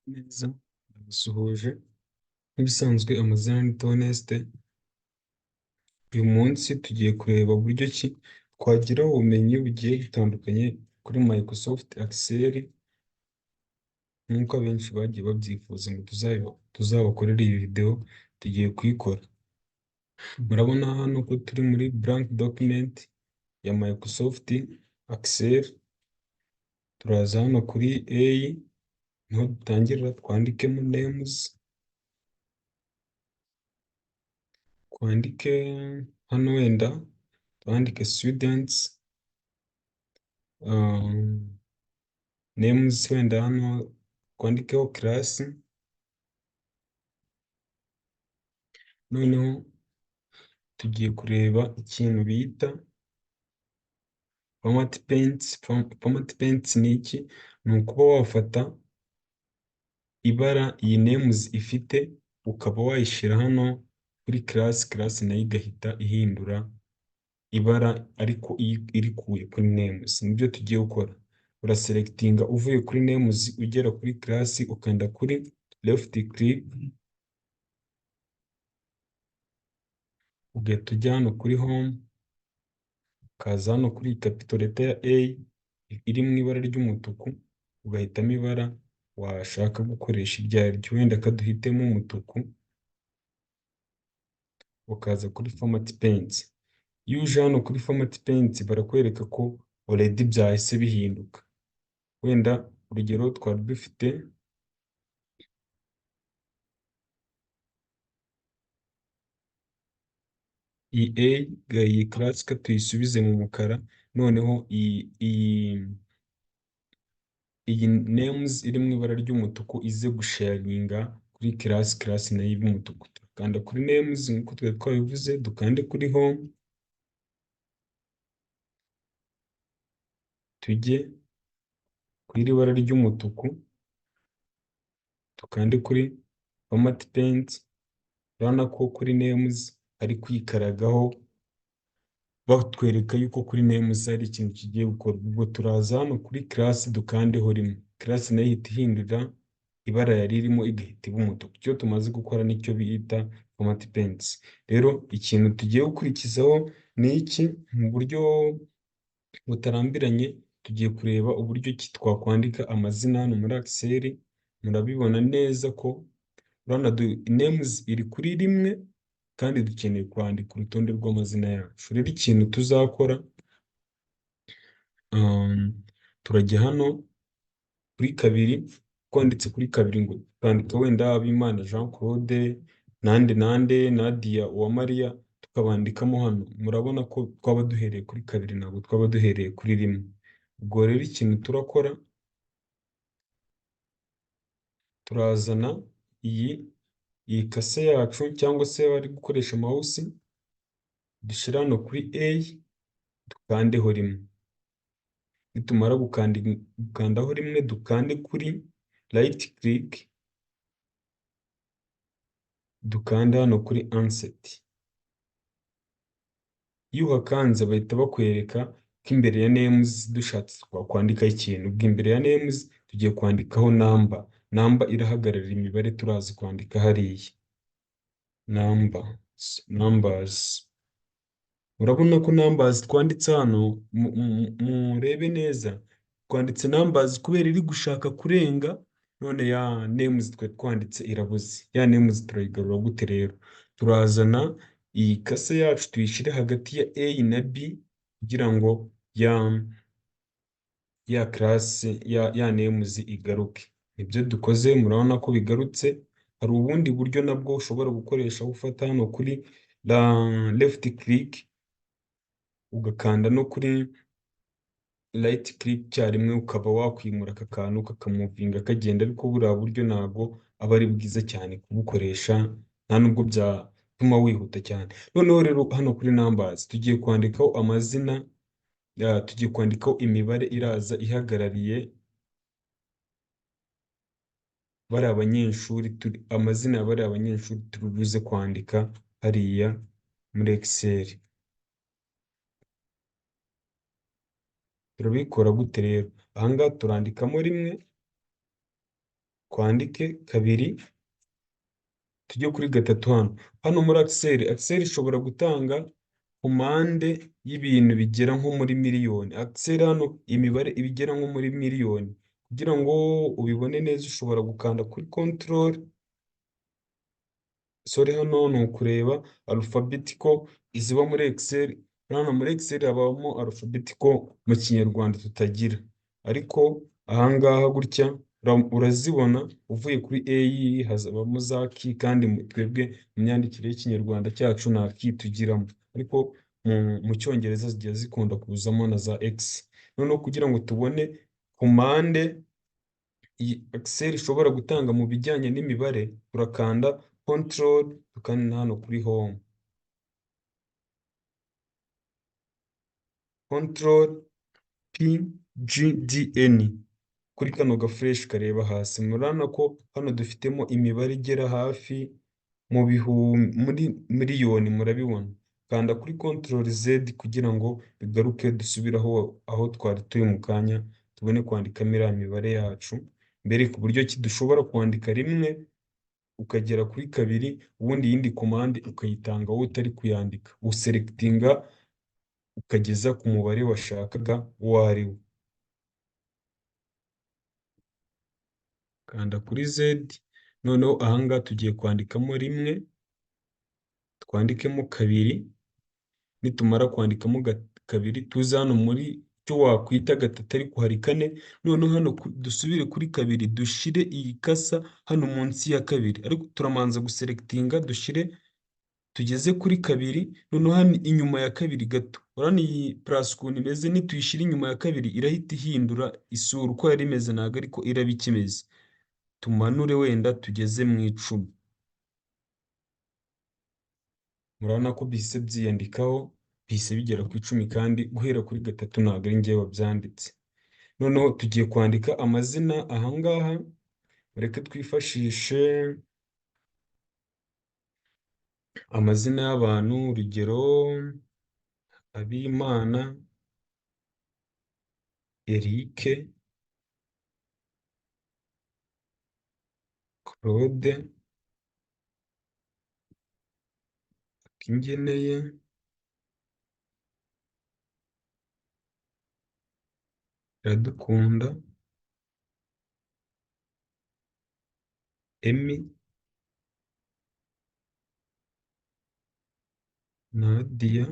Neza ndabasuhuje nk'ibisanzwe, amazina ni Theoneste. Uyu munsi tugiye kureba uburyo ki twagira ubumenyi bugiye butandukanye kuri Microsoft Excel, nk'uko abenshi bagiye babyifuza ngo tuzabakorere iyi video, tugiye kuyikora. Murabona hano ko turi muri blank document ya Microsoft Excel, turaza hano kuri A niho dutangirira twandikemo names, twandike hano wenda twandike students, names wenda hano twandikeho class, noneho tugiye kureba ikintu bita format paints. Format paints ni iki? Ni ukuba wafata ibara iyi names ifite ukaba wayishyira hano kuri class, class nayo igahita ihindura ibara ariko irikuye kuri names. Nibyo tugiye gukora. Uraselectinga uvuye kuri names ugera kuri class, ukanda kuri left click, ugahita ujya hano kuri home, ukaza hano kuri capital letter ya A iri mu ibara ry'umutuku, ugahitamo ibara washaka gukoresha iryo ari ryo, wenda kaduhitemo umutuku, ukaza kuri format paints. Iyo uje hano kuri format paints barakwereka ko already byahise bihinduka. Wenda urugero twari dufite iyi A, iyi class tuyisubize mu mukara, noneho iyi names iri mu ibara ry'umutuku ize gusharinga kuri class, class nayo ibe umutuku. Turakanda kuri names nk'uko twari twabivuze, dukande kuri home, tujye kuri iri bara ry'umutuku, dukande kuri format paint. Urabona ko kuri names ari kwikaragaho, batwereka yuko kuri names hari ikintu kigiye gukorwa. Ubwo turaza hano kuri class dukandeho rimwe, class nayo ihita ihindura ibara yari irimo igahita iba umutuku. Icyo tumaze gukora nicyo bita format paints. Rero ikintu tugiye gukurikizaho ni iki? Mu buryo butarambiranye tugiye kureba uburyo ki twakwandika amazina hano muri Excel. Murabibona neza ko urabona names iri kuri rimwe kandi dukeneye kwandika urutonde rw'amazina yacu. Rero ikintu tuzakora, turajya hano kuri kabiri, twanditse kuri kabiri ngo twandika wenda Abimana Jean Claude, nande nande, Nadia Uwamariya, tukabandikamo hano. Murabona ko twaba duhereye kuri kabiri, ntabwo twaba duhereye kuri rimwe. Ubwo rero ikintu turakora, turazana iyi kase yacu cyangwa se bari gukoresha mouse, dushyira hano kuri A, dukandeho rimwe. Nitumara gukandaho rimwe, dukande kuri right click, dukande hano kuri insert. Iyo uhakanze bahita bakwereka ko imbere ya names dushatse twakwandikaho ikintu. Ubwo imbere ya names tugiye kwandikaho number. Number irahagararira imibare turazi kwandika hariya. Numbers, numbers. Urabona ko numbers twanditse hano, murebe neza, twanditse numbers kubera iri gushaka kurenga, none ya names twe twanditse irabuze. Ya names turayigarura gute rero? Turazana iyi kase yacu tuyishyire hagati ya A na B kugira ngo ya class ya names igaruke. Nibyo dukoze, murabona ko bigarutse. Hari ubundi buryo nabwo ushobora gukoresha, ufata hano kuri left click, ugakanda no kuri right click icyarimwe, ukaba wakwimura aka kantu kakamuvinga kagenda, ariko buriya buryo ntabwo aba ari bwiza cyane kubukoresha, nta nubwo byatuma wihuta cyane. Noneho rero hano kuri numbers tugiye kwandikaho amazina, tugiye kwandikaho imibare iraza ihagarariye bariya banyeshuri, amazina ya bariya banyeshuri turi buze kwandika hariya muri Excel. Turabikora gute rero? Aha ngaha turandikamo rimwe, Twandike kabiri, tujye kuri gatatu hano. Hano muri Excel, Excel ishobora gutanga commande y'ibintu bigera nko muri miliyoni. Excel hano imibare ibigera nko muri miliyoni. Kugira ngo ubibone neza ushobora gukanda kuri control, sorry, hano ni ukureba alphabetical iziba muri Excel. Hano muri Excel habamo alphabetical mu Kinyarwanda tutagira, ariko ahangaha gutya urazibona uvuye kuri A hazabamo za K, kandi twebwe mu myandikire y'Ikinyarwanda cyacu nta K tugiramo, ariko mu Cyongereza zigiye zikunda kuzamo na za X. Noneho kugira ngo tubone commande iyi Excel ishobora gutanga mu bijyanye n'imibare, turakanda control tukanda hano kuri home, control P G D N kuri kano ga flèche kareba hasi. Murabona ko hano dufitemo imibare igera hafi mu bihumbi, muri miliyoni, murabibona. Kanda kuri control Z kugira ngo bigaruke dusubire aho twari turi mu kanya, tubone kwandikamo iriya mibare yacu. Mbere ku buryo ki dushobora kwandika rimwe ukagera kuri kabiri, ubundi iyindi commande ukayitanga wowe utari kuyandika, uselectinga ukageza ku mubare washakaga uwo ari wo. Kanda kuri Z, noneho ahangaha tugiye kwandikamo rimwe, twandikemo kabiri, nitumara kwandikamo kabiri tuze hano muri icyo wakwita gatatu ariko hari kane, noneho hano dusubire kuri kabiri, dushire iyi kasa hano munsi ya kabiri, ariko turamanza guselectinga dushire tugeze kuri kabiri, noneho hano inyuma ya kabiri gato, urabona iyi plus ukuntu imeze, nituyishyira inyuma ya kabiri irahita ihindura isura, uko yari imeze ntabwo ariko iraba ikimeze. Tumanure wenda tugeze mu 10. Murabona ko bihise byiyandikaho, bihise bigera ku 10, kandi guhera kuri gatatu ntabwo ari njyewe wabyanditse. Noneho tugiye kwandika amazina ahangaha, reka twifashishe amazina y'abantu, urugero Abimana Eric, Claude, Akingeneye, Iradukunda, Emmy, Nadia,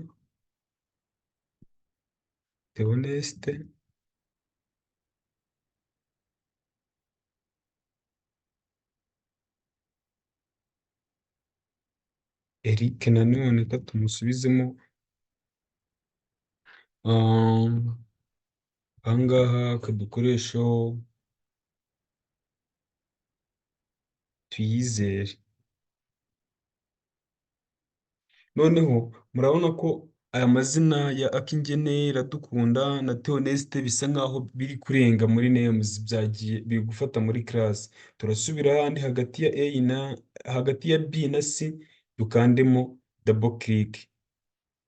Theoneste, Eric nanone reka tumusubizemo, ahangaha kadukoresheho Tuyizere. Noneho murabona ko aya mazina ya Akingeneye, Iradukunda na Theoneste bisa nkaho biri kurenga muri names, byagiye biri gufata muri class. Turasubira handi hagati ya A na hagati ya B na C, dukandemo double click.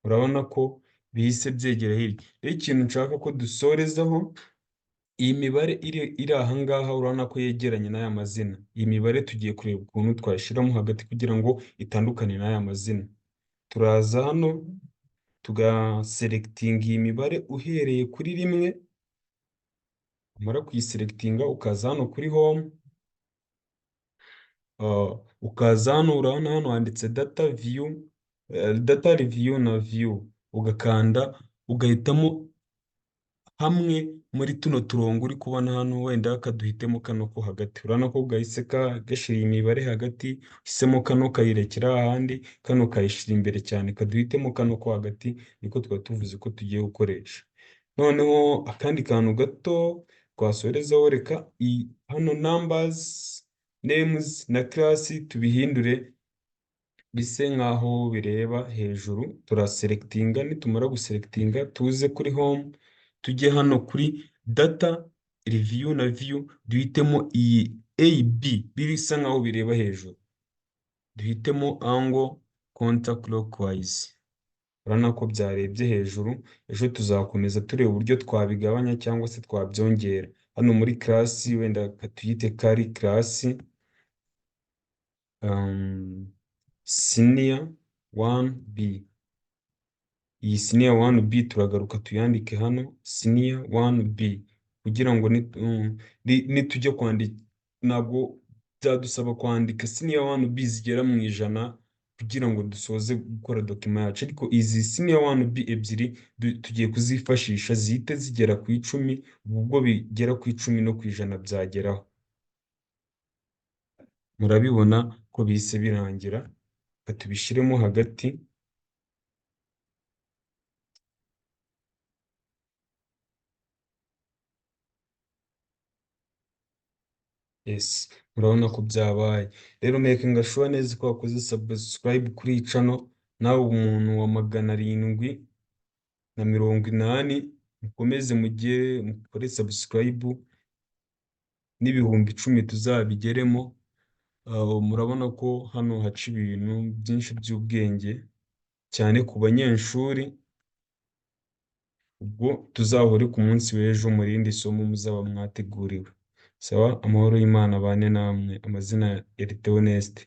Urabona ko bihise byegera hirya. Rero ikintu nshaka ko dusorezaho, iyi mibare iri aha ngaha urabona ko yegeranye n'aya mazina. Iyi mibare tugiye kureba ukuntu twayishyiramo hagati kugira ngo itandukane n'aya mazina. Turaza hano tugaselectinga iyi mibare uhereye kuri rimwe, umara kuyiselectinga ukaza hano kuri home, ukaza hano urabona hano handitse data view, data review na view, ugakanda ugahitamo hamwe muri tuno turongo uri kubona hano, wenda kaduhitemo kano ko hagati. Urabona ko gahise gashyira imibare hagati, uhisemo kano kayirekera ahandi, kano kayishyira imbere cyane, kaduhitemo kano ko hagati, niko twari tuvuze ko tugiye gukoresha. Noneho akandi kantu gato twasorezaho, reka hano numbers, names na class tubihindure bise nkaho bireba hejuru. Turaselectinga, nitumara guselectinga tuze kuri home, tujye hano kuri data review na view, duhitemo iyi AB bisa nkaho bireba hejuru, duhitemo angle counterclockwise. Urabona ko byarebye hejuru, ejo tuzakomeza tureba uburyo twabigabanya cyangwa se twabyongera. Hano muri class wenda reka tuyite kari class senior 1B. Iyi senior 1B turagaruka tuyandike hano senior 1B kugira ngo nitujya kwandika ntabwo byadusaba kwandika senior 1B zigera mu 100 kugira ngo dusoze gukora document yacu, ariko izi senior 1B ebyiri tugiye kuzifashisha zihite zigera ku 10, ubwo bigera ku 10 no ku 100 byageraho. Murabibona ko bihise birangira, reka tubishyiremo hagati. Yes, murabona ko byabaye. Rero making sure neza ko wakoze subscribe kuri iyi channel, nawe umuntu wa 780 mukomeze mugere mukore subscribe, n'10,000 tuzabigeremo. Murabona ko hano haca ibintu byinshi by'ubwenge cyane ku banyeshuri. Ubwo tuzahure ku munsi w'ejo mu rindi somo muzaba mwateguriwe. Sawa, amahoro y'Imana abane namwe. Amazina ya Theoneste.